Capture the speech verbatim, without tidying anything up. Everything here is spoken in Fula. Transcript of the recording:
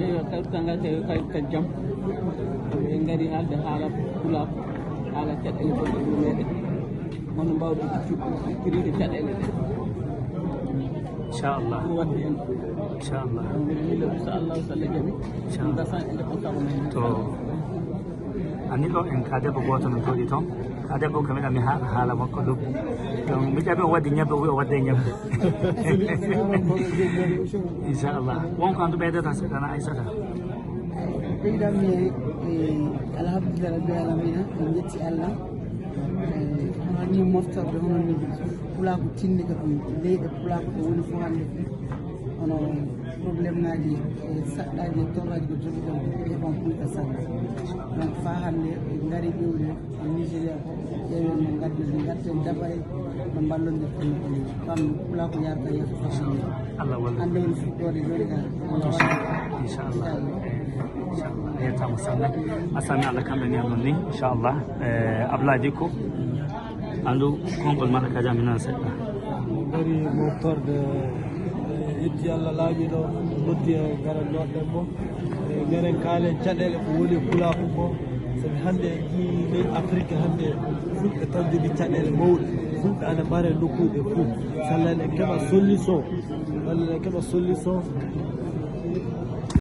Kawtal ngal tawi kay ka jam. Ɓe ngari haalde haala pulaar, haala caɗeele gonɗe ɗo meɗen. Hono mbawɗen ittude, ittirde caɗeele ɗe. Inchallah. Ɗum wadde en. Inchallah. Mbiɗo miila, inchallah, so Allah jaɓi. Inchallah. Ɗum gasan e nde ko sabo men. To. Ani ɗo en ka debbo gooto min koɗi toon. Ka debbo kam miɗa mi haala haala makko lobbi. Donc mi jaɓi o waddi ñebbe, o wi o wadde ñebbe. Inchallah. Won ko andu ɓeydata seɗɗa na Aissata. Ɓeydanmi e, e, alhamdulillah rabbil alamina, en jetti Allah. E, hono ni moftorde, hono ni pulaaku tinni ko ɗum, leyɗe pulaaku ko woni fof hannde fof. Hono problème ŋaaji e saɗɗaaji e torraaji ko jogiɗon, ɓe heɓan pulta sanne. Donc faa hannde ɓe ngari ƴewde e Nigéria ko ƴeewen no ngadden, no ngadden dabare no mballondirten no ko nii. Fam pulaaku yarata yeeso faa hannde. Allah wallu. Hannde woni fuɗɗoode jooni ka. Allah wallu. Inchallah. Inchallah. A yettaama sanne. A salmini Allah kamɓe ni anon ni. Inchallah. Eh, Abdoulaye Dicko. Andu konngol maɗa ka jam mi nana seɗɗa. Min ngari moftorde, eh, yetti Allah laamiɗo, noddi e ngara noɗɗen mo. Eh, ngaren kaalen caɗeele ko woni e pulaaku ko. Sabi hannde en njii ley Afrik hannde, fulɓe tan njogii caɗeele mawɗe. Fulɓe ana mbara e nokkuuji ɗi fof. Salla en keɓa solution. Walla en keɓa solution.